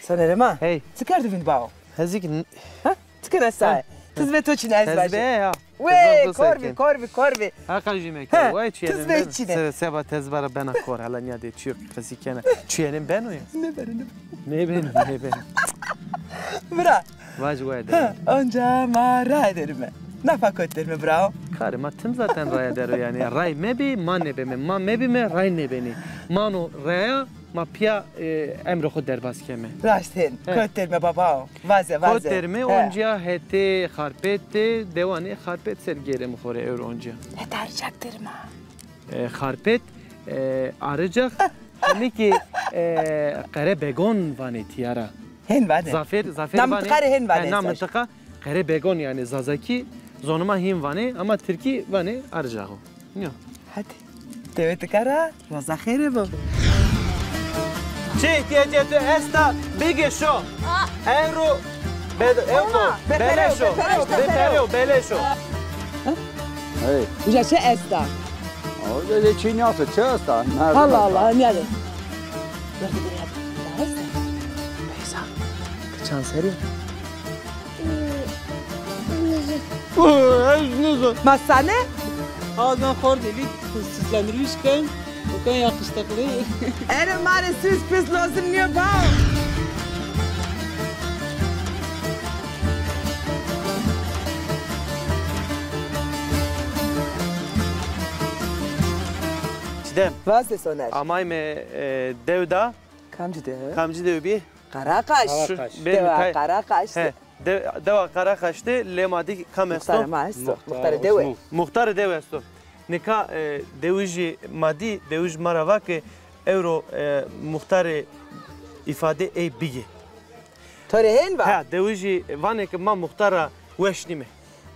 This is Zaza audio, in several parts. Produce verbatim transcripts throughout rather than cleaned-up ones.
Sonerê ma. Hey. Çi kerdî vînd bao? Hezîk n- Ha? Çi kena saye? Tizbe to çine ez vajî. Tezbe ya. Wey, korvî, korvî, korvî. Heqa jî meke. Wey çi yenên ben. Seba, seba tezbe ra bena kor. Hala nîya de çi qesî kena. Çi yenên beno ya. Nêbeno, nêbeno. Nêbeno, nêbeno. Bira. Vac waya de. Onca ma raye derime. Nafa kot derime brao. Karê ma tim zaten raye der o yanî. Ray mebî, ma nêbeme. Ma mebîme, ray nêbenê. Ma no raya, ma pîya, e, emrê xo derbaz keme. Raşt hên. Kot derime babao. Vaze, vaze. Kot derime oncia hetê Xarpêt de, dewanê Xarpêt ser gêreme xo rê ewro oncia. Heta Arıcak derime. E, Xarpêt, e, Arıcak, hemî ki, e, Qerebegon vanê tîya ra. Hên vanê. Zafêr, zafêr vanê. Na mintiqa rê hên vanê. He, na mintiqa Qerebegon yanî Zazakî, zonê ma hîn vanê ama Tirkî vanê Arıcak o. Nîyo. Hadi. Dewê tika ra roza xêrê bo. Çi îhtîyacê tu esta, bigê şo. Ewro bed-, ewro beleş o. Bêperê o, beleş o. Hey. Uca çi esta? Uca de çi nîyata, çi esta? Allah Allah, nîyade. Beyza, ti çand serî? Ez nizan. Ma sane? Azan xor delî, süslendirmiş ken, o ken yakışıklı. Ero ma rê süs püs lozim nîyo ba. Çidem. Vaze Soner. Amayme, e, dew da. Kamcî dew? Kamcî dew bî? Qaraqaş. Qaraqaş. Dewa Qaraqaş. He. De-, dewa Qaraqaş de lê ma dî kam esto? Muxtarê ma esto. Muxtarê dewe. Muxtarê dewe esto. Nika, e, dewijî ma dî, dewij ma ra va ke ewro, e, muxtarê îfade ey bigê. To rê hên va? Ha, dewijî vanê ke ma muxtar ra weş nîme.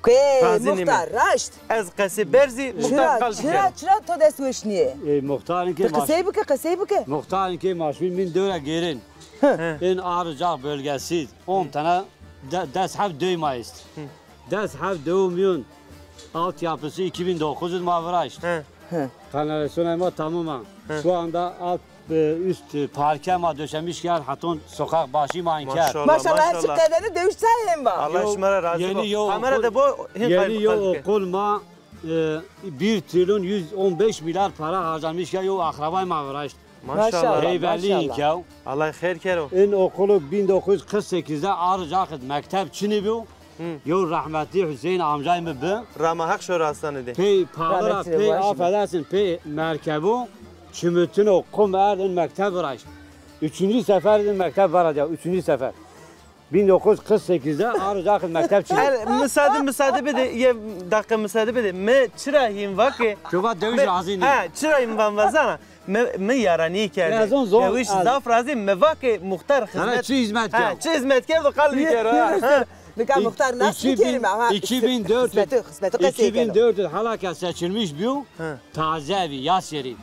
Ke muxtar raşt. Ez qesê berzî, muxtar qal bikerî. Çira, çira to dest weş nîyê? E, muxtarîn ke... Ti qesey bike, qesey bike. Muxtarîn ke ma şûn mîn dew ra gêrên. Hı. În Arıcak bölgesi, on tane de-, des heb dew ma est. Hı. Des heb dew mîyon altyapısı iki bin dokuz de ma viraşt. Hı. Hı. Kanalizasyonê ma tamam a. Hı. Şu anda alt, e, üst, e, parke ma döşemiş kerd, haton sokak başı ma kerd. Maşallah, maşallah. Maşallah, her çi qedene dewiş çay hem va. Allah şima ra razî bo. Kamera de bo, hên yeni yol okul ma, e, bir trilyon yüz on beş milyar para harcamış ya, yo akrabay ma viraşt. Maşallah, maşallah. Heyveli inkew. Allah xeyr kero. In okulu bin dokuz yüz kırk sekizde Arıcak'ı mektep çini bu. Hı. Yo rahmetli Hüseyin amcay mı bi. Rama Hak şora hastanede. Pey palara, pey affedersin, pey merkebu çümütüno kum erdin mektep viraşt. Üçüncü sefer din mektep viraşt ya, üçüncü sefer. Bin dokuz yüz kırk sekizde Arıcak'ın mektep çini. El, müsaade, müsaade bide, ye dakika müsaade bide. Me çıra him vake. Çoba döviz razı ne? Ha, çıra him van vazana. Mi, mi yaranî kerdî. Dewij zaf razî, mi va ke muxtar xizmet. Çi hizmet kerd? Çi hizmet kerd o qal bikero ha. Nika muxtar nas bikerîme ama. Xizmeti, xizmeti qesey keno. İki bin dört yüz hala ke seçilmiş biyo. Taze evi, yas yerî.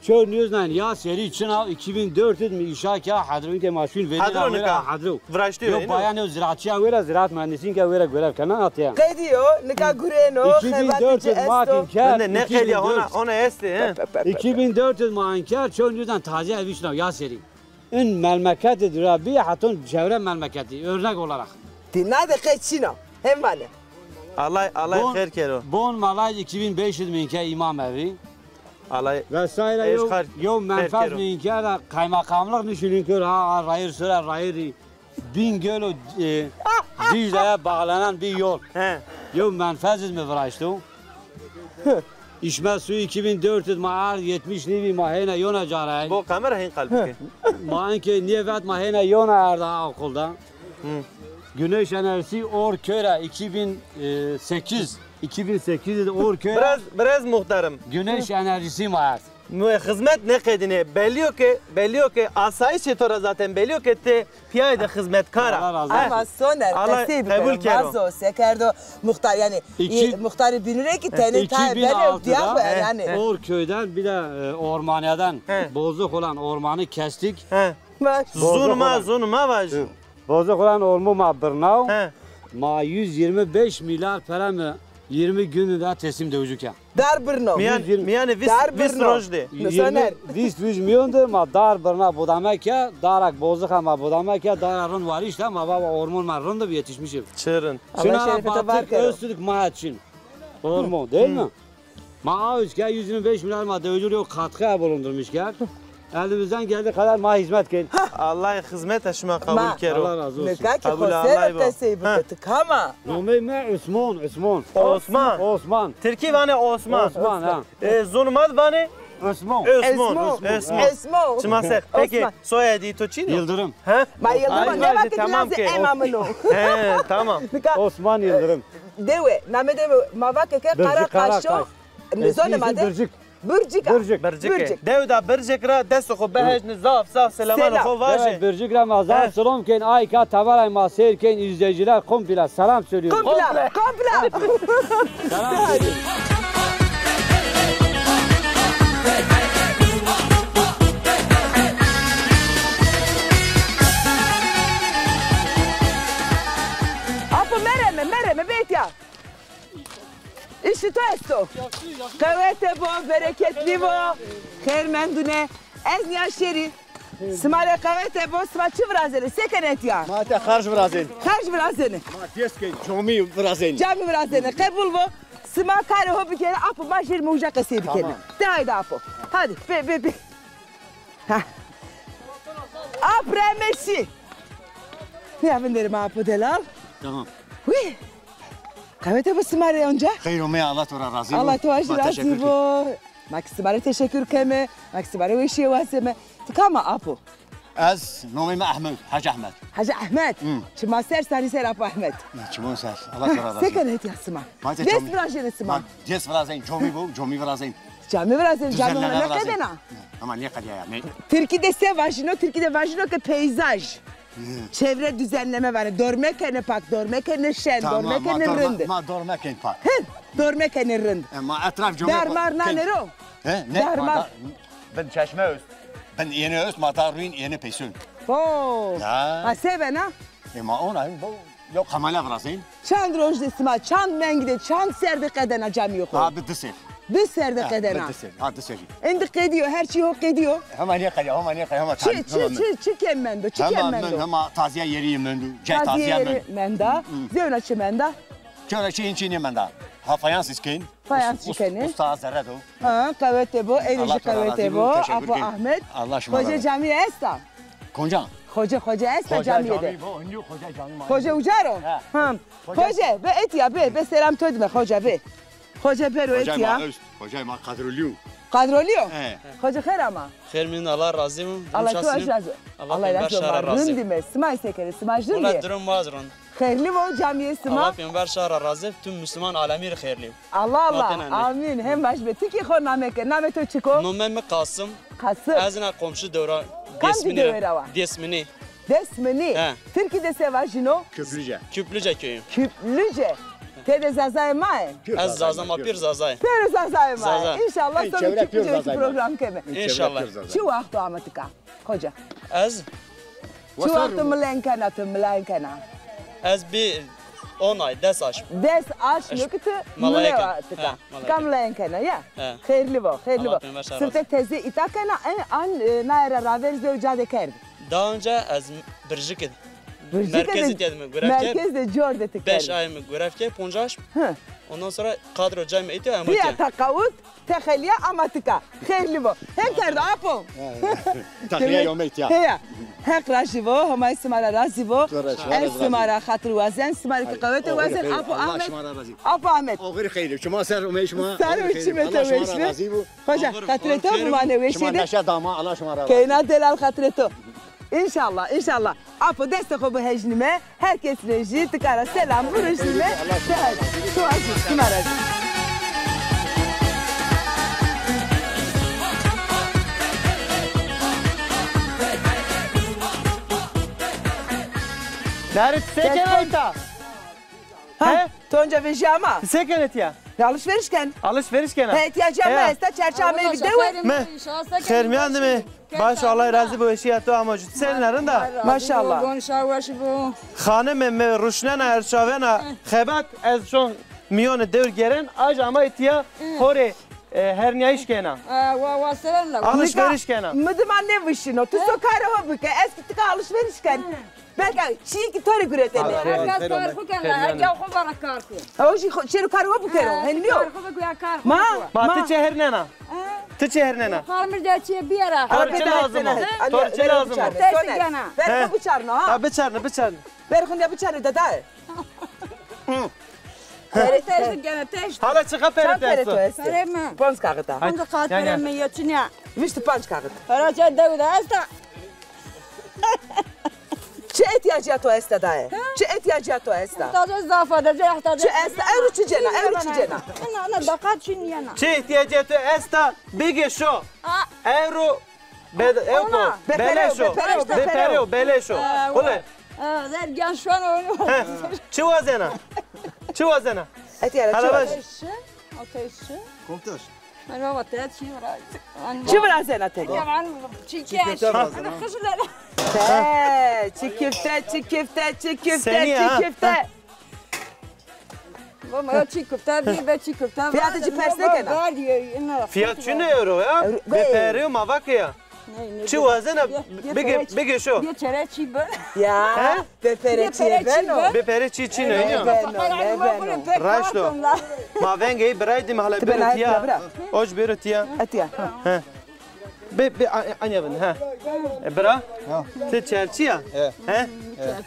Ço nêznan yas yerî çina, iki bin dört yüz mi işa ke hadron ke maşun verî. Hadron nika. Hadro. Viraştî yo. Yo bayan yo ziraatçîya wera, ziraat mühendisîn ke wera görev kena atiya. Qedî yo, nika gureno, xebatî ci esto. Nê qedîya, ona, ona estê, he? İki bin dört yüz ma inker, ço nêzan taze ev şina ya serî. In memleketî dira bî, heton çevre memleketî, örnek olarak. Ti na de qey çin o, hem vane. Allah, Allah xêr kero. Bon malay iki bin beş yüz mi inker îmam evî. Allah. Vesaire yo, yo menfez mi inker de kaymakamlık nişinin kör ha, ha, rayir sura rayirî. Bingöl û, e, Dicle'ye bağlanan bir yol. He. Yo menfez mi viraşto. İçme suyu iki bin dört yüz ma ard yetmiş nîvî ma hêne yona caray. Bu kamera hên qal bike. Ma enke nîye vet ma hêne yona erda okulda. Güneş enerjisi Orköy'e iki bin sekiz, iki bin sekiz de Orköy'e. Biraz, biraz muhtarım. Güneş enerjisi ma erd. Mu-, xizmet nêqedînê. Belî yo ke, belî yo ke asayîşê to ra zaten belî yo ke ti pîyayê de xizmetkar a. Allah razı olsun. Ama Soner, qesey bikero, vazo, se kerdo muxtar, yanî, muxtarê bînû rê kî tenê tayê benê, diya xo, yanî. Orköy'den bir de, e, Ormanya'dan bozuk olan ormanı kestik. He. Zûn ma, zûn ma vajî. Bozuk olan ormû ma birnaw. He. Ma yüz yirmi beş milyar para mı Yirmi gün de teslim dewicu ke. Dar birno. Miyan, yüz yirmi miyanê vîst, dar vîst birno. Roj de. Yirmi, vîst roj miyon de ma dar birna budame ke, darak bozix ma budame ke, dara rind warîşte, ma baba ormon ma rind bi yetişmişim. Çi rind. Şuna Allah şerefete batık, bar kero. Öztürk ma çin. Ormon, değil mi? Ma awiz ke yüz yirmi beş milyar ma dewicu yo katkı bulundurmuş ke. Elimizden geldiği kadar ma hizmet kên. Allah xizmeta şima qebul kero. Allah razı olsun. Nika ki qebul xo ser qesey bike, ti kam a? Nomey mi Osman, Osman. Osman. Osman. Tirkî vanê Osman. Osman, ha. E, zonê ma de vanê? Osman. Osman. Osman. Osman. Çima ser. Peki, soyadî to çin o? Yıldırım. Ha? Ma Yıldırım, ay, ne vakit tamam lazım ki. Ema min o. He, tamam. Nika Osman Yıldırım. Dewe, namê dewe, ma vake ke Qara Kaşo. Zonê ma de. Bircik. Bircik. Bircik. Bircik. Dew da Bircik ra destê xo bihejne, zaf zaf selamanê xo vaje. Bircik ra ma zaf selam kên, ay ka taberay ma seyr kên, izleyiciler komple selam söylüyorum. Komple, komple. Selam. Apo mereme, mereme, bê etya. Îşê to esto. Qewete bo, bereketli bo. Xêr mendune. Ez nîya şêrî. Sima rê qewete bo, sima çi virazenê? Se kenê etya? Ma te xerc virazenê. Xerc virazenê. Ma dest kên, camî virazenê. Camî virazenê. Qebul bo. Sima karê ho bikerê, apo ma şêrîme uca qesey bikerîme. Tamam. De haydi apo. Hadi, bê, bê, bê. Heh. Ap remesî. Ya vinderîme apo delal. Tamam. Wî. Qewete bo sima rê onca. Xeyr omey, Allah to ra razî bo. Allah to ra jî razî bo. Ma ki sima rê teşekkür keme, ma ki sima rê weşîye wazeme. Ti kam a apo? Ez, nomey mi Ehmed, Hacı Ehmed. Hacı Ehmed. Hı. Çima ser, sarî ser apo Ehmed. Ne, çimon ser. Allah to ra razî bo. Se kenê etya sima? Dest virazenê sima? Ma dest virazenê, comî bo, comî virazenê. Camî virazenê, camî hona nêqedena. Ama nêqedîya ya. Tirkî de se vajîno? Tirkî de vajîno ke peyzaj. Çevre düzenleme vanê. Dorme kenê pak, dorme kenê şen, dorme kenê rind. Ma dorme kenê pak. Hi, dorme kenê rind. E, ma etraf camî. Dar mar nanê ro? He, ne? Dar mar. Bin çeşme öst. Bin yenê öst, ma dar rûyn yenê peysun. Ho. Ya. Ma se bena? E, ma ona, bo, yo kamela virazenê. Çand roj de sima, çand mengî de, çand ser de qedena camîyê xo? Ha, bi di ser. Di ser de qedena. Bi di ser, ha, di serî. Endî qedîyo, her çî ho qedîyo. Hema nêqedîya, hema nêqedîya, hema. Çi, çi, çi, çi kem mendo, çi kem mendo? Hema tazîya yerî mendo, cay tazîya mendo. Tazîya yerî menda. Zewna çi menda? Zewna çi, hin çî nêmenda. Ha, fayans îz kên. Fayans çi kenê? Usta zerre do. Ha, qewete bo, êrê jî qewete bo. Apo Ahmet. Allah şima razî bo. Xoce camî esta? Konca? Xoce, xoce esta camîye de? Xoce camî bo, indi xoce camî ma. Xoce uca ro? Ha. Xoce, be etya, be, be selam to dime, xoce be. Xoce bero etya. Xoce ma qadrolî yo. Qadrolî yo? He. Xoce xêr ama? Xêr mîn, Allah razî bo. Allah to razî bo. Allah razî bo. Rindîme. Sima se kenê, sima rind î? Wela durum waz rind. Xêrlî bo camîyê sima. Allah pêxember şima ra razî bo, tüm Musluman alemî rê xêrlî bo. Allah Allah. Amîn. Hem baş be. Ti kî xo name ke. Namê to çik o? Nomê mi Qasim. Qasim. Ez na komşu dewra. Kamcî dewe ra wa? Dêsminî. Dêsminî. He. Tirkî de se vajîno? Köprüce. Köprüce köyü. Köprüce. Tede zazayê ma yê? Ez zaza, ma pîr zazayê. Pîr zazayê ma yê. Zaza. Înşallah sonra Köprüce program keme. Înşallah. Çi waxt o ama ti ka? Xoce. Ez? Çi wexto milayên kena, ti milayên kena? Ez bî on ay, des aş. Des aş yo ki ti milewa tika. Tika milayên kena, ya. Xêrlî bo, xêrlî bo. Sifte teze îta kena, e, an, e, naye ra raver zewca de kerd? Daha önce ez Birjikê de. Birjikê de. Merkezî tê de mi gurev kerd. Merkez de cor de ti kerd. Beş ay mi gurev kerd, ponc aş. Hı. Ondan sonra kadro cay mi etiya ama. Pîya teqawut. Texelîya ama tika. Xêrlî bo. Hem kerdo apo. Texelîya yo meytîya. Heya. Heq razî bo, Homay sima ra razî bo. Ez sima ra xatir wazen, sima rê ki qewete wazen, apo Ahmet. Apo Ahmet. Oxir xeyr. Şima ser omey şima. Ser û çimê to weş be. Xoca, xatirê to bimane weşî de. Şima neşe dama, Allah şima ra razî. Keyna delal xatirê to. Înşallah, înşallah. Apo destê xo bihejnîme, her kes rê jî tika ra selam biruşnîme. De hadi, tu azîz, sima ra zî. Narit, se kenê ta? Ha, he? Ti onca vejîya ma? Ti se kenê tiya? Alışveriş ken. Alışveriş kena. He, ihtiyacı ama esta, çerçi amey bir dewe. Mi? Xêr mîyan dime. Baş, Allah razî bo, weşîya to ama jû. Ser nerinde? Maşallah. Gonşa weş bo. Xanimê mi ruşnena, erşavena. Xebat ez şon Mîyonê dewr gêren, aj amay tîya, horê, e, hernîyayîş kena. E, wa, wa seren la. Alişveriş kena. Mi dima nêvişîno. Tu so karê ho bike, ez kî tika alişveriş ken. Belka çîyê kî to rê guretêne. Herkes kar xo kena, herkes xo vara kar ko. O jî xo, çêro karê ho bikero, henî nîyo? Kar xo bike, kar xo. Ma, ma ti çi hernena? Ti çi hernena? Xal mi de çîyê bîyera. To rê çi lazim o? To rê çi lazim o? Test kena. Ver xo biçarno ha. Ha, biçarne, biçarne. Ver xo de biçarne dadaye. Pere test gene test. Hala çiqa pere test o? Pere mi? Panc kaxit a. Panc kaxit pere mi ya çinya. Vîst û panc kaxit. Pere çe dew de esta. Çi îhtîyacîya to esta daye? Çi îhtîyacîya to esta? Îhtîyacî zaf a de, îhtîyacî. Çi esta? Ewro çi cena? Ewro çi cena? Na, na, daqa çin yena. Çi îhtîyacîya to esta? Bigê şo. Ewro Be-, ew ko, beleş o. Be pere o, be pere o, beleş o. Qule. Vergen şuan onu. Çi wazena? Çi wazena? Etiyara çi wazena? Ateşçi. Ateşçi. Komutanım. Merhaba, te çi vira? Çi virazena te? Yaman çi köfte virazena. Te, çi köfte, çi köfte, çi köfte, çi köfte. Baba, ya çî kufte bî, be çî kufte. Fiyatı ci pers nêkena. Fiyat çin euro ya. Be pere ma vake ya. Çi wazena bige, bige şo. Bir kere çî bön. Ya, be pere çî beno. Be pere çî çin euro. Nêbeno, nêbeno. Raşt o. Ma vengê biraydim hala bero tiya. Oc bero tiya. Etiya. He. Be, be, a-, anya vin, ha. E, bira? Ha. Ti çerçî ya? E. He? E.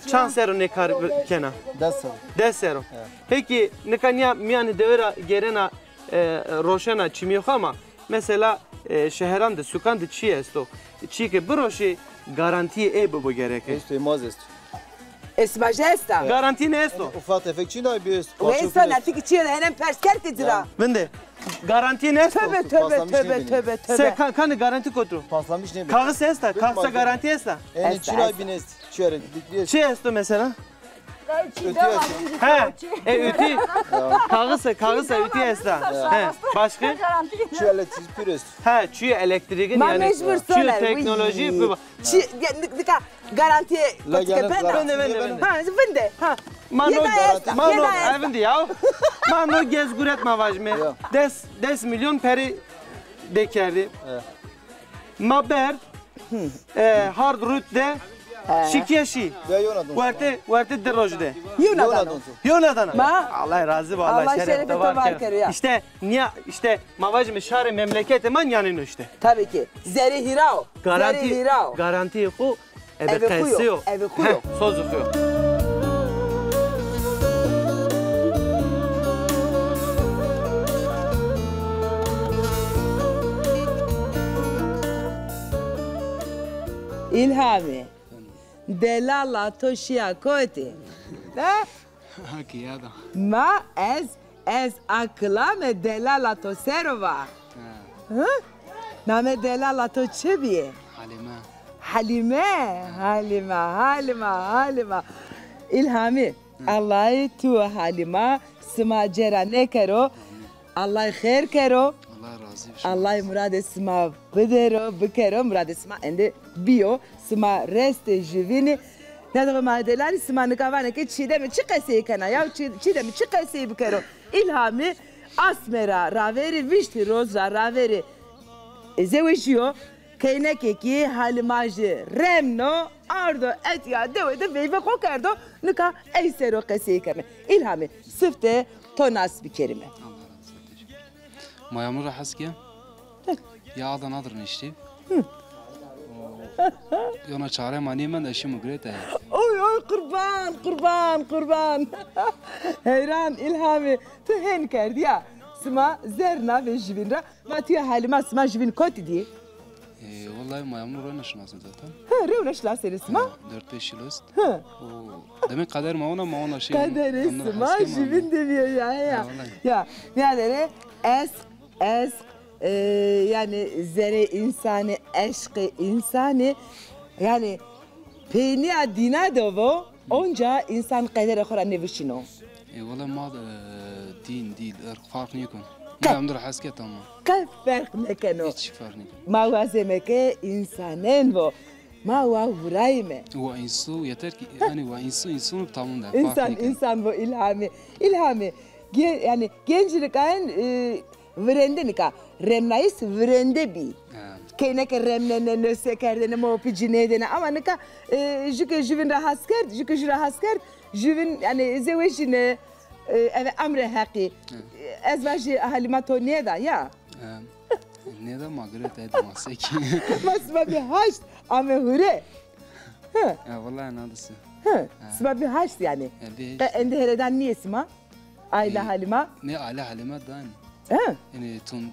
Çand serro nê kar kena? Des serro. Des serro. E. Peki, nika nîya mîyanê dewe ra gêrena, e, roşena çimîyê xo ama, mesela, e, şeheran de, sukan de çî esto? Çî ke biroşê, garantîyê ê bibo gereke. Esto, ê ma zî esto. Ê sima jî esta. Garantî nêesto. Ufak tefek çînay bî est. Û esta netî ki çîyê de henem pers kerd ki ci ra. Vinde. Garantî nêesto. Töbe, töbe, töbe, töbe, töbe. Se ka-, kanê garantî kotro? Paslamiş nêbî. Kaxis esta, kaxisa garantî esta. Enê çînay bîn est. Çi esto mesela? Ütü esto. He, e, ütü. Kaxis, kaxis ütü esta. He, başka? Çî elektrîk pür est. He, çî elektrîgin yani. Ma mecbur soner. Çî teknolojî. Çi, ya, nika garantîye kotike bena. Vinde, vinde, vinde. Ha, vinde, ha. Ma no, ma no, e, vinde ya. Ma no gez guret ma vajime. Des, des milyon peri dekerdî. Ma berd, e, hard rut de şikîye şî. Werte, werte di roj de. Yewna dano. Yewna dana. Ma. Allah razî bo, Allah şeref to var kero ya. İşte, nîya, işte, ma vajime şarê memleketê ma nîyanên o işte. Tabii ki. Zerê hîra o. Garantî, zerê hîra o. Garantîyê xo ebe qesî yo. Ebe xo yo. Heh, sozê xo yo. İlhami, delala to şîya kotî? Ha? Hakî ya da. Ma ez Ez a kilame delala to ser o va. Ha. Hı? Namê delala to çi bîye? Halîme. Halîme, Halîme, Halîme, Halîme. İlhami, Allahî tu û Halîma sima cêra nêkero. Allahî xêr kero. Allah razî bo. Allahî muradê sima bidero, bikero, muradê sima ende bîyo. Sima restê jüvînî. Nedava ma delalî sima nika vanê ke Çîdemî çi qesey kena ya, Çî-, Çîdemî çi qesey bikero. İlhami asme ra ravêrî, vîştî roz ra ravêrî, e, zewejîyo. Keynekê kî Halîma jî remno, ardo etya dewe de veyve xo kerdo. Nika ey ser o qesey keme. İlhami, sifte to nas bikerîme. Mayamû ra hes ke. Ya Adana dir niştî. Hı. Yona çare ma nêmend, eşî mi girêt e. Oy, oy, qurban, qurban, qurban. Heyran, İlhami, tu hên kerdî ya. Sima zerna ve jüvîn ra. Ma tu ya Halîma sima jüvîn kotî dî? E, wellahî ma yewno rewna şinasnê zaten. Hı, rewna şinasnê sima? Ha, dört beş yıl est. Hı. O, demek kader ma ona, ma ona şey. Kaderê sima jüvîn de bîyo ya, ya. Ya, nîyadere ez, ez, e, yani zerê insanî, eşqê insanî, yani peynîya dîna de vo, onca insan qederê xo ra nêvişîno. E, wele ma, e, din, dil, ırk fark nêkon. Ma yewno ra hes ke tamam. Qe ferq nêkeno. Hiç fark nêkeno. Ma wazeme ke insanên vo. Ma wa vurayme. Wa insu, yeter ki, yani wa insu, insun tamam de. İnsan, insan vo İlhami. İlhami, Ge-, yanî gencî nika en, e, virende nika. Remnayîs virende bî. Ha. Keyneke remnene, nose kerdene, ma o pî cinêdene. Ama nika, e, jû ke jûvîn ra has kerd, jû ke jû ra has kerd, jûvîn, yanî, zê weşîne, e, eve emre heqî. Ha. Ez vajî Halîma to nêda ya. Ha. Nêda ma girêt ed masek. Ma sima bî haşt ame hure. Hı. Ya, vallahi nadisi. Hı. Ha. Sima bî haşt yanî. Ya, bî haşt. Qe endî heredan nîyê sima? Aile Halîma? Ne aile Halîma dan. Hı. Yani tun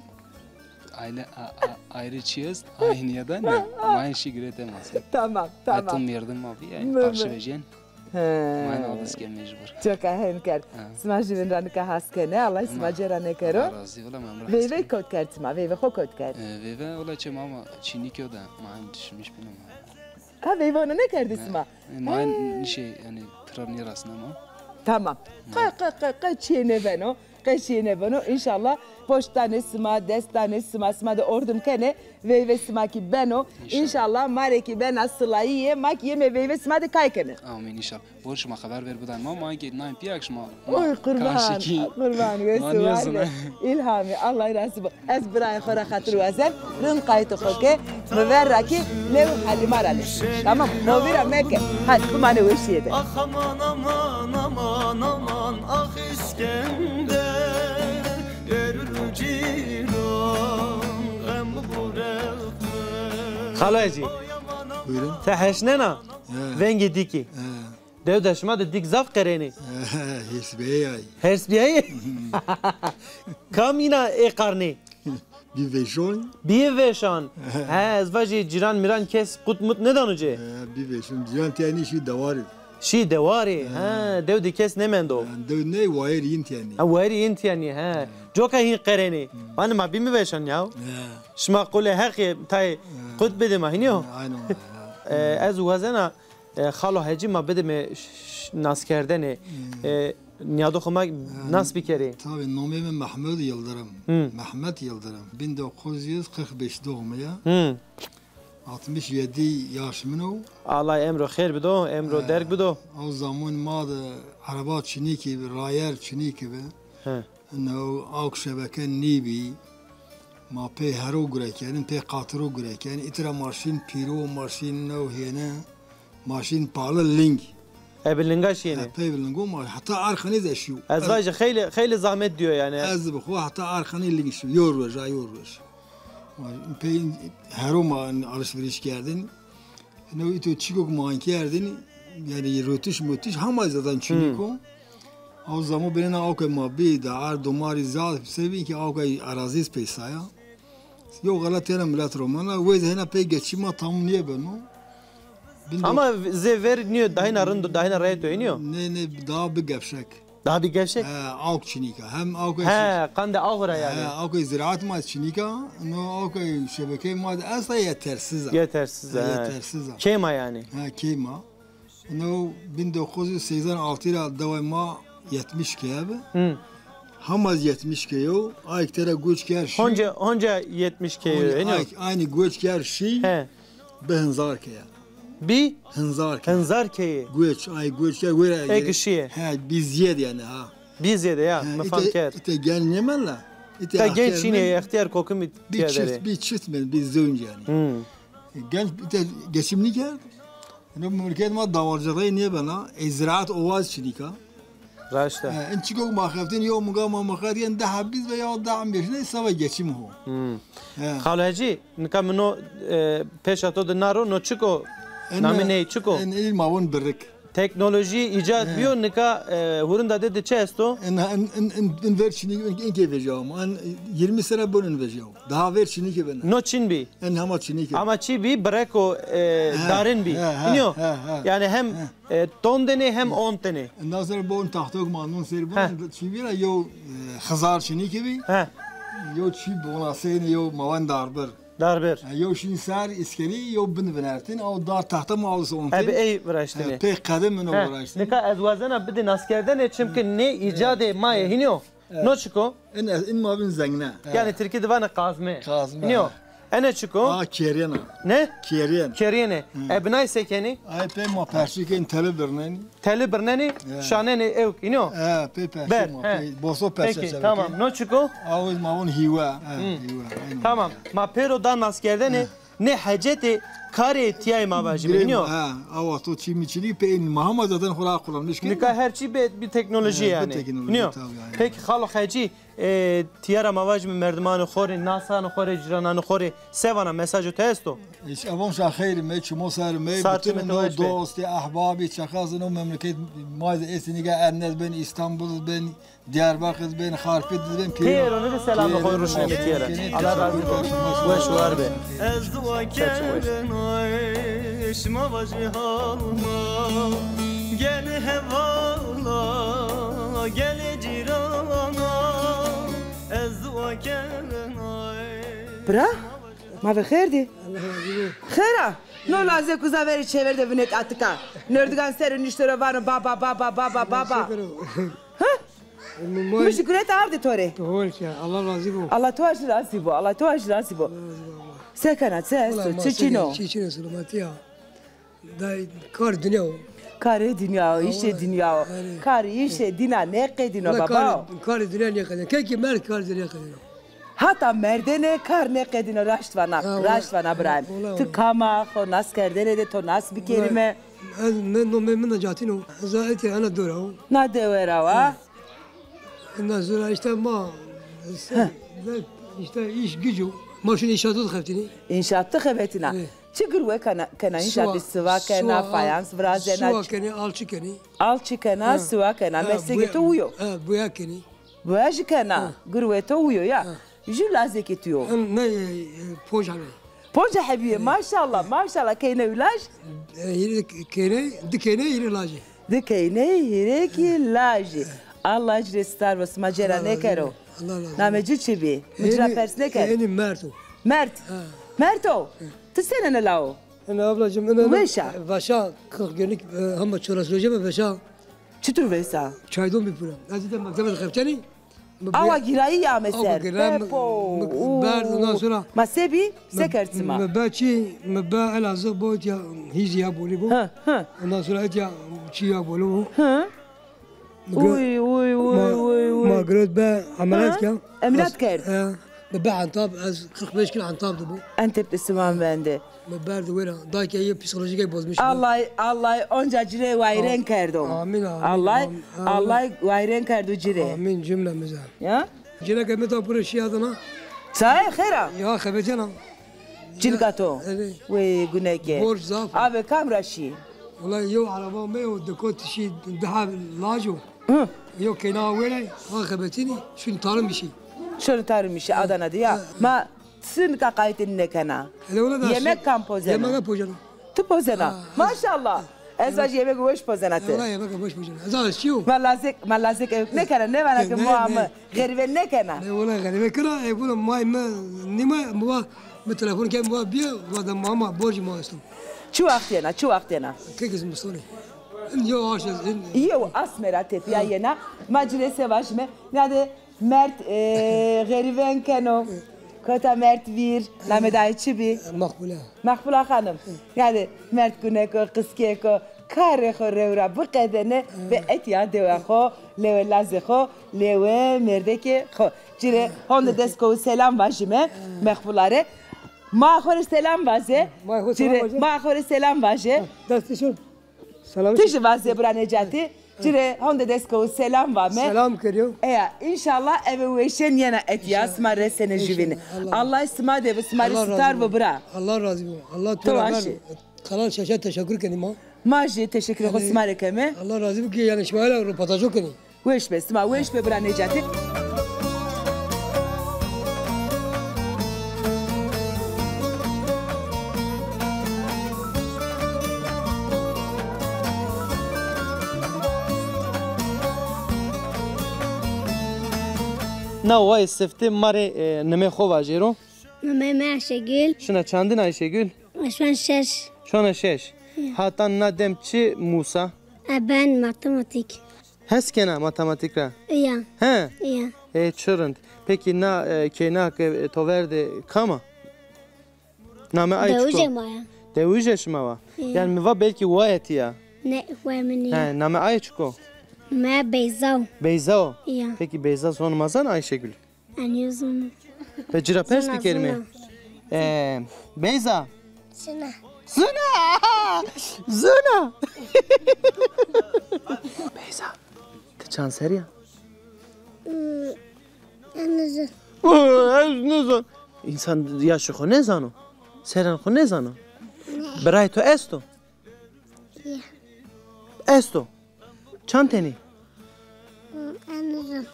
aile a, a, ayrı çiz, aynı ya da ne? Ama aynı şey girêt ed masek. Tamam, tamam. Tun merdim ma bî yani karşı vejên. He. Ma ena adis ke mecbur. Çok ahen kerd. Ha. Sima jûvîn ra nika has kenê. Allah sima cêra nêkero. Allah razî ola, ma emre has kenê. Veyve kot kerd sima, veyve xo kot kerd. E, veyve ola çê ma ama çînîk yo da, ma en düşmüş bîn ama. Ha, veyve ona nêkerdî sima? E, ma en şey, yani, tira nêrasna ma. Tamam. Qe, qe, qe, qe çîyê nêbeno. Qe çîyê nêbeno. Înşallah poşt danê sima, dest danê sima, sima de ordim kenê, veyve sima kî beno. Înşallah. Înşallah ma rê kî bena silayîye, ma kî yemê veyve sima de kay kenê. Amîn înşallah. Bol şima xeber ver bidan ma, ma kî nayên pîya ke şima, ma... Oy qurban, kaşikî, qurban, wes û war be. Îlhamî, Allah razî bo. Ez birayê xo ra xatir wazen, rind qaytê xo ke, mi ver ra kî lew Halîma ra nê. Tamam, hovîra meke. Hadi, bimanê weşîye de. Ax aman, aman, aman, aman, ax Îskender, erû cîran, xem bûreq. Xalo Hecî. Buyurun. Ti heşnena? He. Vengê dîkî. He. Dew de şima de dîk zaf qerenî. He, hêrs bîyayî. Hêrs bîyayî? Kam îna ê qarnî? Bî vêşon. Bî vêşan. He, ez vajî cîran mîran kes qut mut nêdano ci? He, bî vêşon. Cîran tîya nî, şî dewarî. Şî dewarî. He. He, dew de kes nêmendo. He, dew ney, wayîr yin tîya nî. Ha, wayîr yin tîya nî, he. He. Coka hîn qerenî. Vanê ma bîme vêşan ya. He. Şima qulê Heqî tayê qut bidê ma, hînî yo? He, aynen öyle, he. E, ez wazena E, Xalo Hecî ma bidime ş-, ş-, naskerdene. Hmm. E, nîyadoxê ma nas bikerê. Tabii, nomê mi Mehmet Yıldırım. Hmm. Mehmet Yıldırım. Bin dokuz yüz kırk beş doğumluyum. Hmm. Altmış yedi yaş min o. Allah emro xêr bido, emro derg bido. O zaman ma de araba çinîkî bi, rayer çinîkî bi. He. No awk şebeke nîbî. Ma pey hero gure kerdin, pey qatiro gure kerdin. Îtira maşîn pîro, maşîn new hêne, maşîn palı ling. E, bi linga şîyêne? E, pey bi lingo ma, heta Arxanî de şîyo. Ez vajî xeylê, xeylê zahmet diyo yanî. Ez bi xo heta Arxanî ling şîyo. Yo roj, a yo roj. Ma pey hero ma alışveriş kerdin. Eno îto çîko ke ma kerdin, yanî rötüş mötüş hema zaten çinîk o. Aw zamo binêna awke ma bî, de ar domarî zaf se bî ki awke arazî zî peysa ya. Yo xelet têna milet romana, wê zî hêna pey geçî ma tamam nêbeno. Ama zê ver nîyo, dahîna rind o, dahîna rayet o, nîyo? Nê, nê, daha bi gevşek. Daha bir gevşek? He, awk çinîka. Hem awk... He, qandê aw ra yanî. He, awk ziraat ma çinîka. No awk şebekey ma de esta yetersiz a. Yetersiz a, he. Yetersiz a. Kêm a yanî. He, kêm a. No bin dokuz yüz seksen altı ra deway ma yetmiş keye bi. Hı. Hema yetmiş keyo, ayk tera göç ker şî. Honca, honca yetmiş keyo, aynı, aynı göç ker şî. He. Bi hinzar keye. Bi? Hinzar keye. Hinzar keye. Göç, ay göç ya, göre. Ê kişîye. He, bi ziyed yanî ha. Bi ziyed ya, mi fam kerd. Îte genç nêmend la. Îte genç çinî, extîyar kokim. Bi çift, bi çift men, bi zewc yanî. Hmm. Genç îte geçim nîkerd. Eno memleket ma dawarcılığı nêbena. E, ziraat owaz çinîka. Raşt a. E, in çîko ma xeftên yo minga ma mixet yên di heb bîst ve ya di heb beşin seba geçim ho. Hmm. He. Xalo Hecî, nika mi no, e, pêşa to de na ro, no çik o? Namê ney çik o? En il ma von birrik. Teknolojî îcad bîyo, nika, e, hurinda de de çi esto? En, en, en, en, en ver çinî, en, en kê vejîyaw ma. En yirmi sene bon en vejîyaw. Daha ver çinîkî bena. No çin bî? En hema çinîkî. Ama çi bî? Bireko, e, darin bî. He, he, he, he. Yanî hem, e, ton denê hem on tenê. Ondan sonra bon tahtok ma non seri bon çi bî ra yo, e, xizar çinîkî bî. He. Yo çi bona seyni yo mawen darbir. Darbir. E, yo şîn ser îskerî, yo bin vinertin, o dar tahta ma alus on ten. Ebe ey viraştinê. E, pey qedim min o viraştin. Nika ez wazena bidî naskerdene, çimkî nê îcadê ma yê hînî yo. No çik o? In, in ma bin zengne. Yanî tirkî de vanê kazme. Kazme. Nîyo. Ene çik o? A, kerîyena. Ne? Kerîyen. Kerîyene. Hı. E, binay se kenî? Ay pê ma persû kenî, teli birnenî. Teli birnenî, şanenî ewk, înî yo? E, pê persû ma, pê boso persû. Peki, tamam. No çik o? Awiz ma vûn hîwe. E, hîwe, aynen. Tamam. Ma pêro da naskerdene, nê hecetê karê tîyayê ma vajîme, înî yo? Ha, awa to çî mi çinî, pê ma hema zaten xo ra kullanmış kenî. Nika her çî bi, bi teknolojî yanî. Bi teknolojî, înî yo? Tabii, aynen. Peki, xalo Hecî, E, tîya ra ma vajîme merdimanê xo rê, nasanê xo rê, cîrananê xo rê se vana, mesajo to esto? Îş, evan şa xeyr me, çimo ser me, sartê me to vajî. Dostê, ehbabî, çeqasê no memleket ma de estê, nîga Ernez ben, Îstanbul ben, Diyarbakır ben, Xarpêt ben, pêro ne de selamê xo ruşneme tîya ra. Allah razî bo. Weş war be. Ez dua kena şima vajî halma, gelê hevala, gelê cîrana, ez dua kena. Bira, ma ve xêr dî. Xêr a? No lazek uza verê çêver de vinêt atika. Nêrdigan ser o nişto ra vano baba, baba, baba, baba. Ha? Mi jî guret ardê to rê. Hol ke, Allah razî bo. Allah to jî razî bo, Allah to jî razî bo. Se kena, çi esto, çi çin o? Çi çin o, selametî ya. Da kar dinya o. Karê dinya o, îşê dinya o. Kar îşê dîna nêqedîno baba. Karê dinya nêqedîno. Kekî merd karê dinya nêqedîno. Hata merdene kar nêqedîno, raşt vana, raşt vana birayê mi. Ti kam a, xo nas kerdene de to nas bikerîme. Ez, mi nomê mi Necatîn o. Ez etya ena dewe ra o. Na dewe ra wa? Ondan sonra işte ma, işte iş gücü. Ma şunu inşaatı xebetînî. Înşaatî xebetîna. Çi girwe kena, kena înşaatî, siwa kena, fayans virazena. Siwa kenî, alçı kenî. Alçı kena, siwa kena. Meslekê to uyo. Boya kenî. Boya jî kena. Girwe to uyo ya. Jû lazekê to yo. Ne, e, ponca ne. Ponca hebîye, maşallah, maşallah. Keyne û laj? E, hîrê keyne, di keyne, hîrê lajê. Di keyne, hîrê kî lajê. Allah ci rê sitar bo, sima cêra nêkero. Allah razı olsun. Namê ci çi bî? Mi ci ra pers nêkerd. Enî Mert o. Mert. Mert o. Ti senene la o? Ene ablacığım, ene weş a. Vaşa kırk günlük, e, ama çorası hocam, vaşa. Çitur vesa? Çaydon bir pura. Ez de mektebe de xebtenî. Awa gîrayî ya me ser. Pepo. Berd, ondan sonra. Ma se bî, se kerd sima? Mi be çi, mi be Elazığ bo, etya hîzî ya bolî bo. Hı, hı. Ondan sonra etya çi ya bolî bo. Hı. Uy, uy, uy, uy, uy. Ma girot be ameliyat kerd. Ameliyat kerd. E, mi be Antab, ez kırk beş kilo Antab de bo. Antep de sima vende. Mi berd wera, dayke yê psikolojîke bozmuş. Allah, Allah onca ci rê wayîrên kerdo. Amîn, amîn. Allah, Allah wayîrên kerdo ci rê. Amîn cümlemize. Ya? Cineke mi da pure şîya dana. Sahi xêr a? Ya xebetena. Cinka to? Evet. Wey guneke. Borc zaf. Abi kam ra şî? Wala yew araba me yo, dikot şî daha lac o. Hı. Yo keyna were, ha xebetînî, şun tarım işi. Şun tarım işi, Adana de ya. Ma Ti nika qayîtê nîne kena? Yemek kam pozena? Yemek pozena. Ti pozena? Maşallah. Ez vajî yemek weş pozena ti. Wela yemek weş pozena. Ez aşçî yo. Ma lazek, ma lazek ewk nêkena, nêvana ke moa mi xerîbe nêkena. Ne, wela xerîbe kena, e, wela may mi nîme, mi va, mi telefon ke, mi va bîye, va de mama, borcî ma esto. Çi waxt yena, çi waxt yena? Kekî zimistonî. Yo aşe. Yew asme ra tepîya yena. Ma ci rê se vajîme? Nade Mert, e, xerîven keno. Kota Mert vîr, namê daye çi bî? Maqbule. Maqbula Xanim. Yanî Mert gunek o, qiskek o, karê xo rew ra biqedene ve etya dewe xo, lewê lazê xo, lewê mêrdekê xo. Ci rê honde dest ko û selam vajîme Maqbula rê. Ma xo rê selam vaze. Ci rê ma xo rê selam vaje. Destê şo. Selam. Ti jî vaze bira Necatî. Ci rê honde dest ko û selam vame. Selam keriyo. Eya, înşallah eve weşên yena etya, sima resene jüvînî. Allah sima de bi, sima rê sitar bi bira. Allah razî bo. Allah to ra ver. Kanal Şeşe teşekkür kenî ma. Ma jî teşekkür xo sima rê keme. Allah razî bo ki yanî şima ra ropotajo kenî. Weş be, sima weş be bira Necatî. Na wayê siftî ma rê, e, nimê xo vajêro. Nimê mi Ayşegül. Şuna çandin Ayşegül? Şuna şeş. Şuna şeş. Ya. Hatan na dem çi musa? E, ben matematik. Hes kena matematîk ra? Ya. He? Ya. E, çi rind. Pekî na, e, keyna ke to ver de kam a? Name aye çik o? Dewije ma ya. Dewije şima wa? Ya. Yanî mi va belkî waye ti ya. Ne, waye mi nîyo. He, name aye çik o? Me Beyza o. Beyza o? Ya. Pekî Beyza zonê ma zana Ayşegül? Ez nêzono. Ve ci ra pers bikerîme. Zona, zona. Ee, Beyza. Zona. Zona! Zona! Beyza, ti çand serrî ya? Hmm, ez nêzon. Oo, ez nêzon. Însan yaşê xo nêzano. Serran xo nêzano. Ne. Birayê to esto? Ya. Esto. Çand tenî? Hmm, ez nêzon.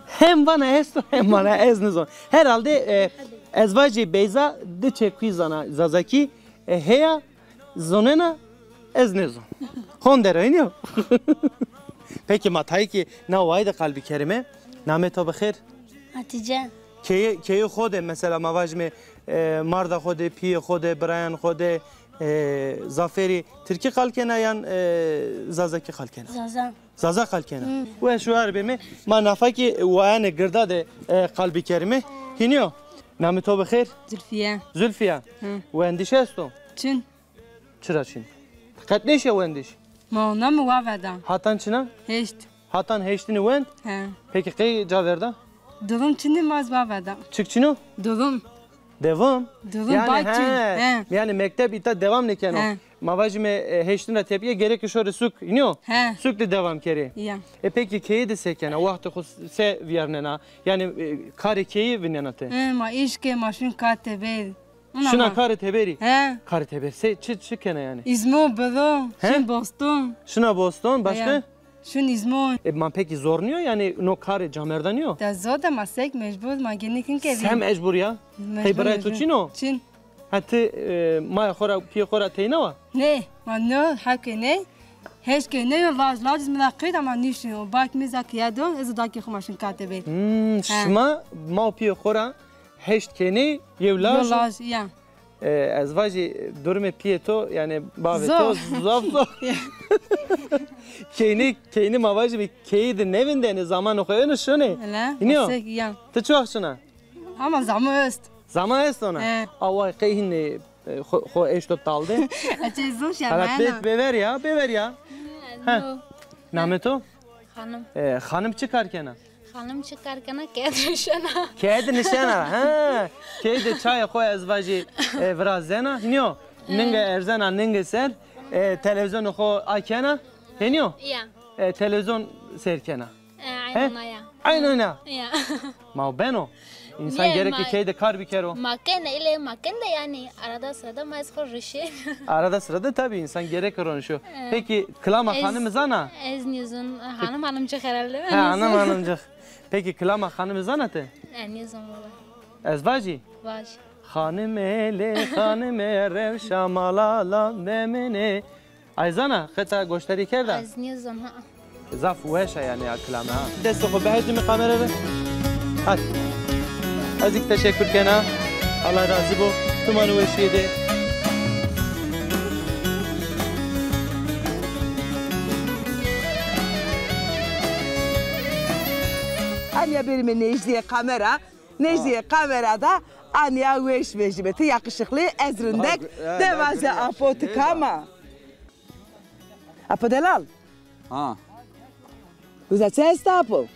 Hem vana esto, hem vana ez nêzon. Herhalde, e, ez vajî Beyza di çekuy zana Zazakî, e, heya, zonena, ez nêzon. Honde ra înî yo. Pekî ma tayê kî na wayî de qal bikerîme. Namê to bi xêr? Hatîce. Keyê, keyê xo de mesela ma vajîme, e, marda xo de, pîyê xo de, birayan xo de, e, zaferî tirkî qal kena yan, e, zazakî qal kena? Zaza. Zaza qal kena. Hmm. Weş war bême. Ma nafa kî wayanê girda de, e, qal bikerîme. Hînî yo. Namê to bi xêr? Zulfiye. Zulfiye. Hı. Wendiş esto? Çin. Çira çin? Qet nêşiya wendiş? Ma ona mi wa veda. Hatan çina? Heşt. Hatan heştini wend? He. Pekî qey ca verda? Durum çinî ma ez wa veda. Çik çin o? Durum. Devam? Durum. Yanî, bak çin. He. Yanî mekteb îta devam nêkeno. He. Ma vajîme, e, heştin ra tepîya gereke şorê sûk, înî yo? He. Sûk de devam kerê. Ya. E pekî keyî de se kena? Waxtê xo se vîyarnena? Yanî, e, karê keyî vînena ti? He, ma îş ke, ma şin kar teber. Şina karê teberî? He. Karê teberî se çi, çi kena yanî? Îzmo, biro, şin boston. Şina boston, başka? Ya. Şin îzmo. E, ma pekî zor nîyo yanî no karê camerda nîyo? De zor de ma sek mecbur, ma genî kin ke. Se mecbur ya? Qey birayê to çin o? Çin. Ha ti, e, maya xo ra, pîyê xo ra teyna wa? Nê, ma no, heke nê. Heşkê nê yo, laj, laj mi ra qeyda ma nîşin. O bak mi zak ya do, ez dakî xo ma şin kar teber. Hmm, şima ma û pîyê xo ra heşt keynî, yew laj. Yew laj, ya. E, ez vajî durumê pîyê to, yanî bavê to zaf zor. Ya. Keynî, keynî ma vajî bi keyî de nêvindenê, zamanê xo êno şonê. Hînî yo? Ti çi wext şina? Hama zama est. Zama est ona? He. Away qey hînî, e, xo, xo eşto tal de. Hala bê-, bêver ya, bêver ya. He. Namê to? Xanim. E, xanim çi kar kena? Xanim çi kar kena? Keyde nişena. Keyde nişena, ha. Keyde çayê xo ez vajî, e, virazena. Nîyo, ninge erzena, ninge ser, e, televîzyonê xo akena. Hênî yo? Ya. E, televîzyon seyr kena. E, eynî ona ya. Eynî ona? Ya. Ma beno. Însan gereke keyde kar bikero. Ma kene, île ma kene de yanî arada sırada ma ez xo rişên. Arada sırada tabii însan gereke ronişo. E. Pekî kilama xanimî zana? Ez nêzon. Hanım hanımcık herhalde. Ha, hanım hanımcık. Pekî kilama xanimî zana ti? E, nêzon valla. Ez vajî? Vaj. Xanime lê xanime rewşa mala la bemine. Ay zana, qeta goştarî kerda? Ez nêzon, ha. Zaf weş a yanî a kilame ha. Destê xo bihejîme kamera de. Hadi. Ez kî teşekkür kena. Allah razî bo. Tumanê weşîye de. Anîya berîme nejdîyê kamera. Nejdîyê kamera da anîya weş vejîme. Ti yakışıklı, ez rindek. De vaze apo, ti kam a? Apo delal. Ha. Uza çi esta apo?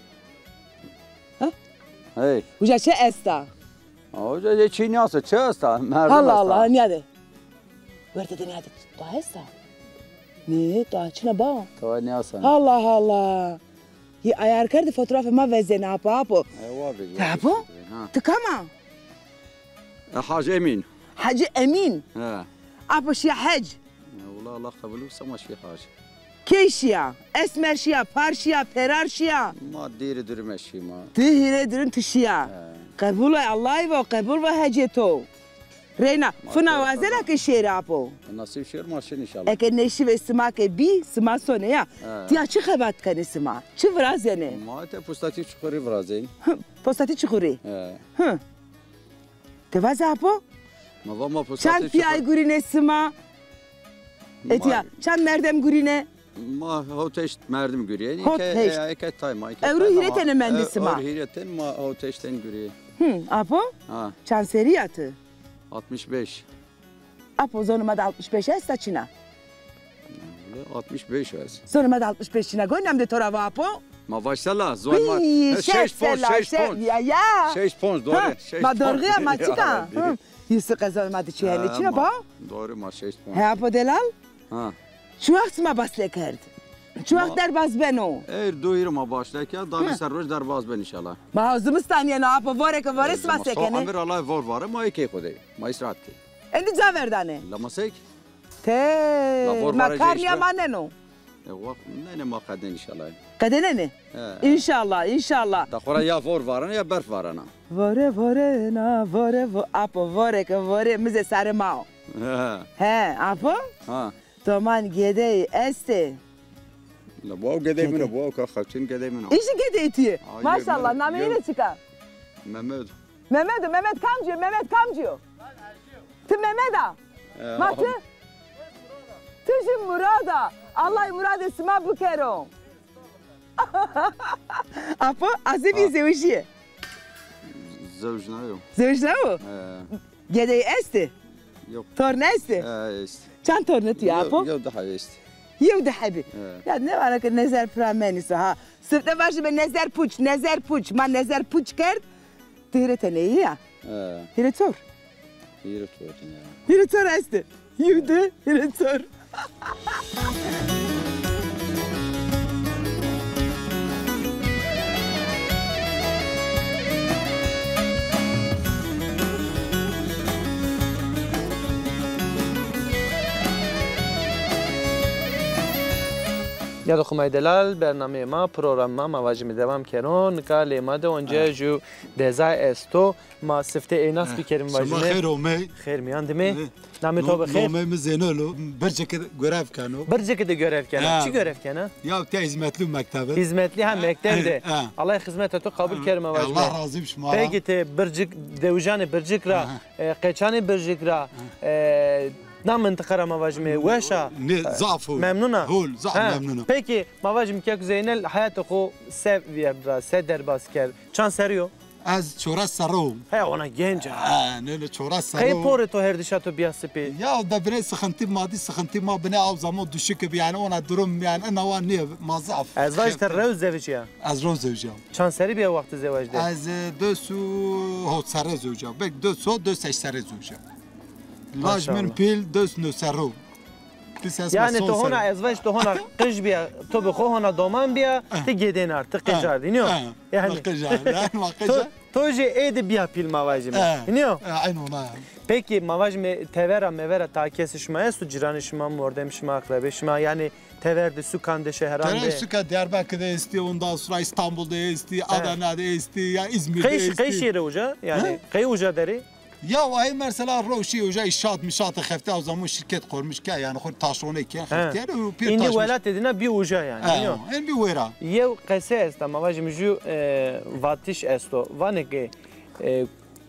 Ha? Hey. Uza çi esta? Uza çi nîyase, çi esta? Merdim esta. Allah Allah, nîyade? Werte de nîyade? Doğa esta? Nê, doğa çina ba? Doğa nîyase? Allah Allah. Yê ayar kerdî fotoğrafê ma vezenê apo, apo. E, wa vejî. Ti apo? Ha. Ti kam a? E, Hacı Emin. Hacı Emin. He. Apo şiya hec. E, wela Allah qebul bik, sema şiya hec. Key şiya? Esmer şiya, par şiya, perar şiya? Ma dêrê durime şîma. Ti hîrê durim ti şiya. He. Qebul ay, Allahî vo, qebul vo hecê to. Reyna, fina wazena ke şêrê apo. Nasîb şêr ma şin înşallah. Eke nêşîvê sima ke bî, sima sonê ya. He. Tiya çi xebat kenê sima? Çi virazenê? Ma te postatî çuxurî virazenê. Postatî çuxurî? He. Hı. Ti vaze apo? Ma va ma postatî çuxurî. Çand pîyay gurînê sima? Etiya, çand merdem gurînê? Ma hewt heşt merdim gurîyê. Hewt heşt. Eke tay ma, eke tay ma. Ewro hîrê tenê mendê sima? Ewro hîrê ten, ma hewt heşt ten gurîyê. Hı, apo? Ha. Çand serrî ya ti? Altmış beş. Apo, zonê ma de altmış beş esta çin a? Öyle, altmış beş est. Zonê ma de altmış beş çin a. Goy nem de to ra va apo. Ma vaş sela, zon ma. Hî, he, şeş ponc, sela, şeş ponc. Ya, ya. Şeş ponc, doğru. Ha, şeş ma ponc. Doğru ya, ma çika. Ya, hı. Yusuf qe zonê ma de çi hene çin a, ma ba? Doğru, ma şeş ponc. He, apo delal? Ha. Çi wext sima basle kerd? Çi wext derbaz beno? Ey, do hîrê ma basle kerd, da vîst roj derbaz ben înşallah. Ma zimistan yeno, apo, vore ke vore sima se kenê? Amir Allah vor vare, ma ê key xo de, ma îstîrahat key. Endî ca verdane? La ma sek. Te, ma kar nîya maneno. E, wa-, ne, ne, ma qedên înşallah. Qedenenê? He. Înşallah, înşallah. Da xora ya vor varena ya berf varena. Vore, vorena, vore, vo-, apo, vore ke vore, mize sarê ma o. He. He, apo? Ha. Doman gedey estê. La, bu gedey min o, bu ka xewçin gedey min o. Îşî gedey tu yê. Maşallah, nameyê ine çik a? Mehmet. Mehmet o, Mehmet kamcî yo, Mehmet kamcî yo? Ti Mehmet a? Ma ti? Ti jî Murad a. Allah muradê sima bikero. Apo, azê bî zewjîye? Zewj nayo. Zewj nayo? He. Gedey estê? Yok. Torn estê? He, est. Çand tornê tu ya, apo? Yo, daha est. Yew di hebî. He. Ya ne vana ke nezer pira menîso ha. Sifte vajîme nezer puç, nezer puç. Ma nezer puç kerd. Ti hîrê teneyî ya. He. Hîrê çor. Hîrê çor ya. Hîrê çor estê. Yew di, hîrê çor. Ya do xumayê delal, bernameyê ma, programê ma, ma vajîme dewam keno. Nika lê ma de onca jû deza esto. Ma siftê ey nas bikerîme, vajîme. Şima xeyr omey. Xeyr mîyan dimê. Namê to bi xeyr. Nomey mi Zeynel o. Bircikî de görev keno. Bircikî de görev kena. Çi görev kena? Ya te hizmetlî mekteb de. Hizmetlî ha, mekteb de. Allah xizmeta to qebul kerime, vajîme. Allah razî bi şima ra. Peki ti Bircik, dewijanê Bircik ra, e, qeçanê Bircik ra, e, na mintiqa ra ma vajîme weş a? Nê, zaf o. Memnun a? Hol, zaf memnun a. Peki ma vajîme keko Zeynel heyatê xo se vîyerd ra, se derbas kerd? Çand serrî yo? Ez çores serre o. He, ona genc a. He, nê, nê, çores serre o. Qey porê to herdîşa to bîya sipî? Ya, de binê sıkıntı, maddi sıkıntı ma binê, aw zamo düşük bi, yanî ona durum, yanî ina wa nê, ma zaf. Ez vaj ti rew zewicîya? Ez rew zewicîya. Çand serrî bîya wextî zewec de? Ez, e, des û hot serre zewicîya. Belkî des û hot, des û heşt serre zewicîya. Laj min pîl des û new serre o. Yanî to hona, ez vaj to hona qij bîya, to bi xo hona doman bîya, ti gedên ard, ti qij ard, înî yo? Yanî. Ma qij ard, ma qij ard. To, to jî ê de bîya pîl ma vajîme. Înî yo? Eyn ona. Peki ma vajîme tevera mevera ta kesê şima esto, cîranê şima, mordemê şima, aqrebê şima, yanî tever de, sukan de, şeheran de? Tever suka Diyarbakır de estî, ondan sonra İstanbul de estî, Adana de estî, ya İzmir de estî. Qey, qey şêrê uca? Yanî qey uca der ê? Ya, ay mesela rewşî uca îşaat mişaat xefte, o zaman şirket kurmuş ke, yanî xo taşrone ke, xefte û pîr. Îndî welatê dîna bî uca yanî. He, en bî wera. Yew qese esta, ma vajîme jû, e, vatiş esto. Vanê ke, e,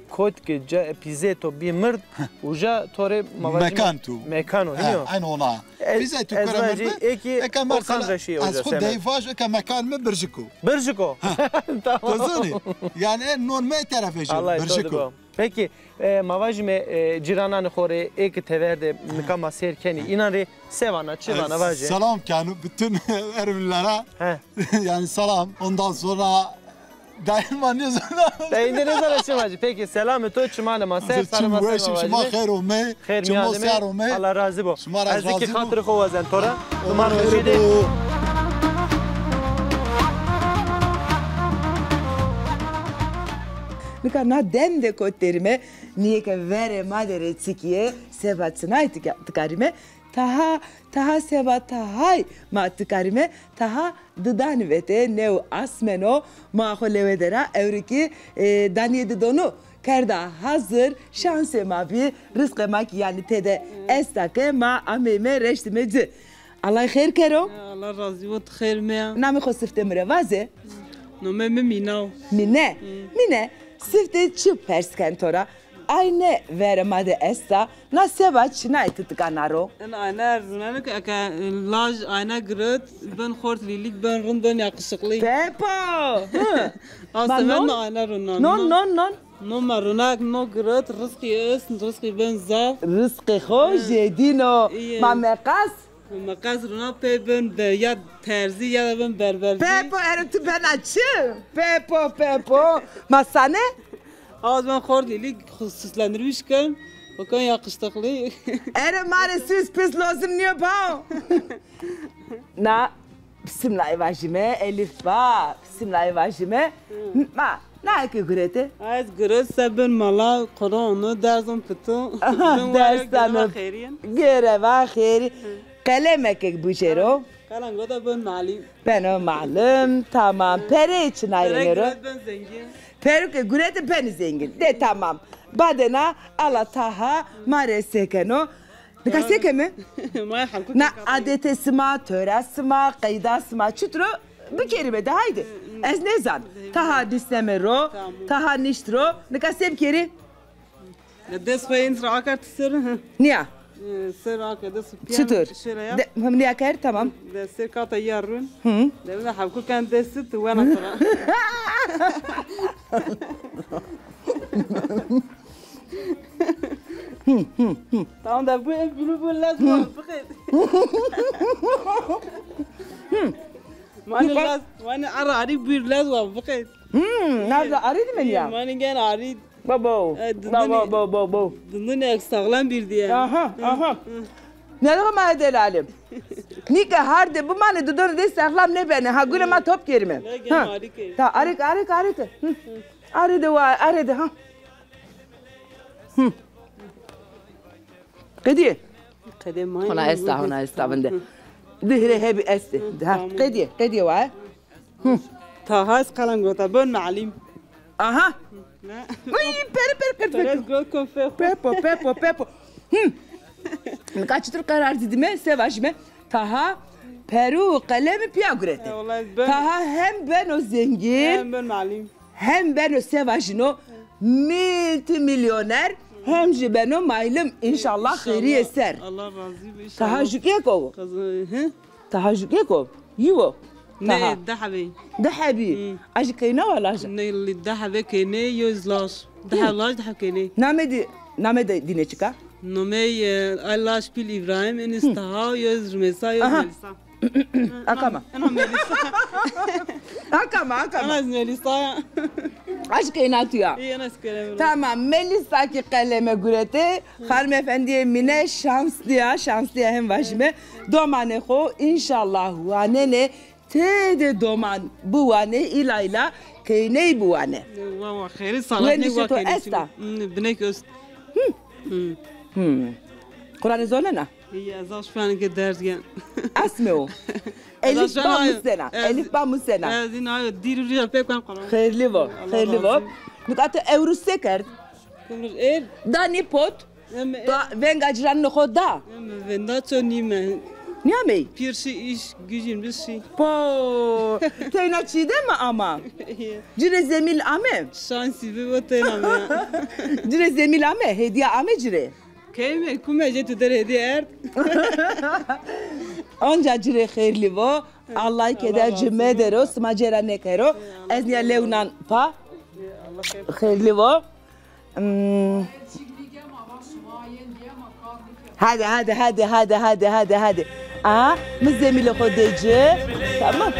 kot ke ca, pîzê to bî mird, uca to rê ma vajîme mekan tu. Mekan o, hînî yo? Eyn ona. Pîzê to kore mird. Eka mesela ez xo dey vaj, eka mekan mi Bircik o. Bircik o. Tamam. To zanî? Yanî en non me terefê jî Bircik o. Peki, e, ma vajîme, e, cîrananê xo rê ê ke tever de nika ma seyr kenî, înan rê se vana, çi vana, vajê? Selam keno bütün Ermenilere. He. Yanî selam. Ondan sonra daima ne zaman? Daima ne zaman çi vajî? Peki, selamê to çimanê ma ser, sarê ma ser ma vajî. Şima xeyr omey. Xeyr mîyan dimê. Allah razî bo. Şima ra razî bo. Ez kî xatirê xo wazen to ra. Duman weşî de. Nika na dem de kot derîme, nîyê ke verê ma de rê çikîye, seba çinay tika-, tikarîme, taha, taha seba tahay ma tikarîme, taha didanî vetê, new asmeno, ma xo lewe de ra ewrikî, e, danîyê didonu kerda hazir, şansê ma bî, rizqê ma kî yanî tede esta ke ma ameyme reştîme ci. Allah xeyr kero. Ya, Allah razî bo, ti xeyr meya. Namê xo sifte mi rê vaze. Nomê mi Mîna o. Mîne. Hı. Mîne, sifte çi pers ken to ra? Ayne verê ma de esta, na seba çinay ti tikana ro? En ayna erzîneno ke eke laj ayna giret, ben xort lîlîk, ben rind, ben yakışıklı. Pepo! Hı. Aslında ben non, ayna ro non, non, non, non. No ma rinak, no girit, rizqî est, rizqî ben zaf. Rizqê xo jêdîn o. Îyê. Ma meqas? Meqas rina pê ben be, ya terzî ya da ben berbercî. Pepo, ero tu bena çi? Pepo, pepo. Ma sane? Az ben xort îlî süslendirmiş ken. Bakan yakışıklı. Ero ma rê süs pis lozim nîyo bao. Na Bismillahî vajîme, Elîf ba, Bismillahî vajîme. Ma, na ke gurete? Ez guret se bin mala, Qur'anî, derzim pito. Aha, dersano. Gereva xêrî. Qelemeke bicero. Qelemgo da bin malîm. Beno malîm, tamam. Pere çinay renero. Pere guret bin zengîn. Peru ke gurete beni zengîn. De tamam. Badena Allah Taha ma rê sekeno. Nika se keme? Na adetê sima, töre sima, qeyda sima, çitur o bikerîme de, haydi. Ez nêzan. Taha nîsteme ro, taha nîşt ro. Nika se bikerî? Dest xo ên ra akert ser. Nîya. Ser akert, dest piyan. Çitur? Şöyle yap. Hım nîya kerd, tamam. De ser kata ya run. Hı. De hevku ken dest tu wena xora. Tamam da bu en bülü bu lez var, bıkıt. Mani lez, mani ara ari bir lez var, bıkıt. Hmm, nerede arı değil mi ya? Mani gel ari. Babo. Babo, babo, babo. Dindin ek sağlam bir diye. Aha, aha. Ne zaman ma delalim? Nike harde bu mani dudonu de sağlam ne beni. Ha, güle ma top kerime. Ha. Ta arik, arik, arik. Arede wa, arede ha. Hı. Qedîye? Qedê ma. Hona esta, hona esta vinde. Dihre hebi este. Ha, qedîye, qedîye wa. Hı. Taha ez qelan gota, ben malim. Aha. Uy, peri, peri, peri, peri. Pepo, pepo, pepo. Hı. Nika çitur qerar didime, se vajime. Taha peru qelemi piya gurete. Taha hem beno zengin. Hem ben malim. Hem beno sevajino multimilyoner, hem jî beno maylim, înşallah, xêrîye ser. Allah razî bo, înşallah. Taha jukek o? Taha jukek o? Yiw o? Ne, di hebî. Di hebî. A jî keyna wa laj a? Ne, di hebî keyne, yo zî laj. Di heb laj, di heb keyne. Namê di, namê de dîne çik a? Nomey, e, ay laj pîl Îbrahîm, eniz Taha, yo zî Rumeysa, yo zî Melîsa. Akama. Ena Melîsa. Akama, akama. Ena ez Melîsa ya. Aşk ena tu ya. Tamam, Melîsa ki qeleme gurete. Hanımefendiye mine şanslı ya, şanslı ya hem vajime. Domanê xo înşallah wanene, tede doman biwane, îla îla keyney biwane. Wa wa xêrî salat ne wa to esta. Binek öst. Hı. Hı. Kur'an'ı zonena? Îyî, ez aşfanike derz gen. Asme o. Elif ba musena. Elif ba musena. Ez îna dîr rîya pê kan qala. Xêrli vo. Xêrli vo. Nika to ewrus se kerd? Kumruz er. Da nî pot? Da venga cîranî xo da. Em venda ço nîme. Nîyamey? Pîr şî, îş gücün bir şî. Po. Teyna çî de mi ama? Cire zemîl ame? Şansî bi vo teyna me. Cire zemîl ame, hediye ame cire. Keyme, kume jê tu der hediye erd. Onca ci rê xêrlî vo. Allah keder ci medero, sima cêra nêkero. Ez nîya lewnan pa. Xêrlî vo. Hmm. Hadi, hadi, hadi, hadi, hadi, hadi, hadi. Aha, mi zemîlê xo dê ci. Tamam.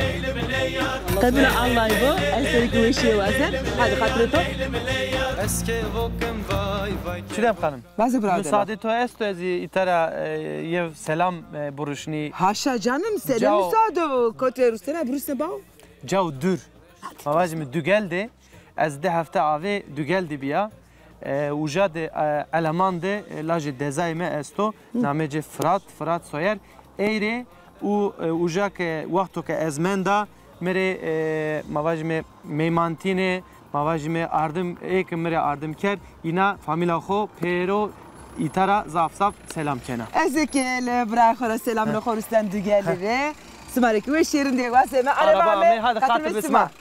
Qebîla Allahî bo, ez serê ki weşîye wazen. Hadi, xatirê to. Çiğdem Hanım. Vaze birader. Müsaade to esto ez îta ra, e, yew selam, e, buruşnî. Haşa canım, selam müsaade o. Kote rustena burusne bao? Cao dür. Ma vajîme Dugel de, ez di hefte avê Dugel de bîya. E, uca de, e, Eleman de, e, lajê dezayê mi esto. Namê ci Firat, Firat Soyer. Ey rê û, e, uca ke wexto ke ez menda, mi rê, e, ma vajîme meymantîne, ma vajîme ardim, ê ke mi rê ardim kerd, îna famîla xo pêro îta ra zaf zaf selam kena. Ez ê ke le birayê xo ra selamê xo rusnen Dugelî rê. Sima rê ki weşîye, rindî wazeme. Araba ame, hadi xatir be sima.